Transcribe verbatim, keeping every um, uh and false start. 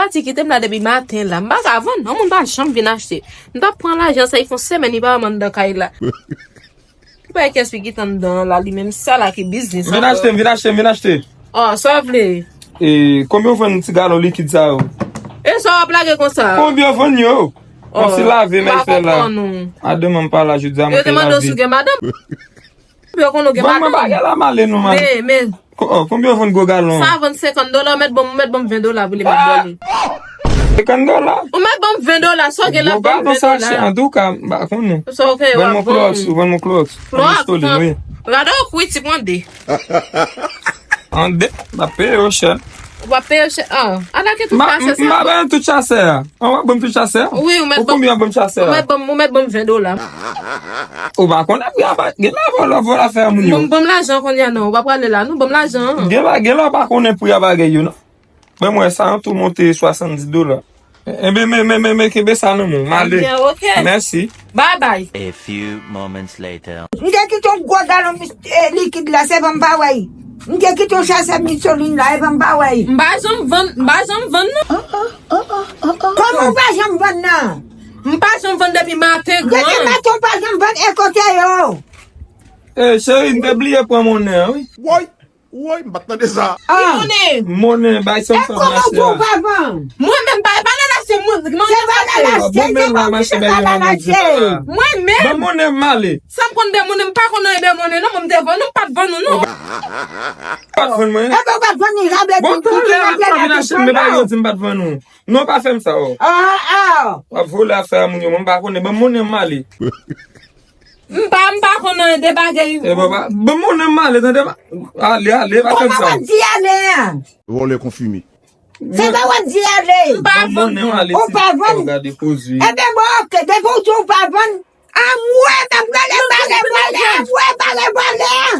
Pati kite m la depi maten la. M pa ka vann, non, moun pa janm vin achte. M t ap pran lajan sa, li fè yon semèn li pa wè m anndan kay la. Li pa wè kiyès ki gentan anndan an la, li menm sa la ki biznis. Vin achte m, vin achte m, vin achte. Oh, sa w vle? E, konbyen w vann ti galon likid sa yo? E sa w ap lage konsa? Konbyen w vann yo? Oh, kòmsi lave men fè la. Madanm an pa la jodi a, mwen te lave. Yo te mande w si w gen madanm. Yo konn ou gen madanm. Vann mwen bagay la, m ale non, man. Men, men. Ko-, oh, konbyen w vann gwo galon? Sa vann senkant dola, ou mèt ban m, ou mèt ban m ven dola pou li mèt bò li. Senkant dola? Ou mèt ban m ven dola, sa w gen la, ban m ven dola. Gwo galon sa chè, antouka, m pa konnen. Sa w gen, w ap vann. Vann mwen klowòks, ou vann mwen klowòks. Klowòks, wi. Gade w kwiti pran de. An de, m ap peye yo chè. W ap peye yo chè. Ah, ala ke tout chasè sa. M pa bay tout chasè a. An w ap ban m tout chasè a? Wi, ou mèt ban m. Ou konbyen w ap ban m chasè a? Ou mèt ban m, ou mèt ban m ven dola. Ou pa konnen pri a ba-, gen la vòlò, vòlò afè moun yo. Ban m, ban m lajan kounye a non, ou pa prale la non, ban m lajan an. Gen la, gen la w pa konnen pri a bagay yo non. Mwen, mwen, sa an tou monte swasanndiz dola. Enben, men, men, men, men, kenbe sa nan men w. M ale. Ebyen, ok. Mèsi. Bye bye. A few moments later. M te kite yon gwo galon mis-, eh, likid la, se ban m pa wè l. M te kite yon chasè misolin la, e ban m pa wè l. M pa janm vann, m pa janm vann non. Kòman w pa janm vann nan? M pa janm vann depi maten, gran. Depi maten w pa janm vann, e kote yo? Eh, cheri, m te bliye pran monnen an, wi. Woy! Woy, m pa t tande sa. Ah. Ki monnen? Monnen, bay sa m fè mache a. E kòman pou w pa vann? Mwen menm, pa, pa nan lache moun, mwen se pa nan lache, se pa pou se pa nan lache. Mwen menm. Ban monnen m ale. Sa m konn de monnen, m pa konn anyen de monnen non, mwen m te vann ou, m pa t vann ou non. Pa t vann mwen. E pa w pa t vann li, sa vle di tout moun ap vin achte m, men pa yo di m pa t vann ou. Non, pa fè m sa, oh. Ah, ah. W ap vole afè a moun yo, mwen m pa konnen, ban monnen m ale. M pa, m pa konn anyen de bagay. E baba, ban monnen m ale, tande, ale, ale, pa fè m sa. Kòman w ap di ale a? Vòlè konfime. Se pa w ap di ale. M pa vann. Ban monnen m ale, ou pa vann. Gade poz wi. Ebyen, bon, ok, depi w di w pa vann, anmwe, m ap rele bare vòlè, anmwe, bare vòlè.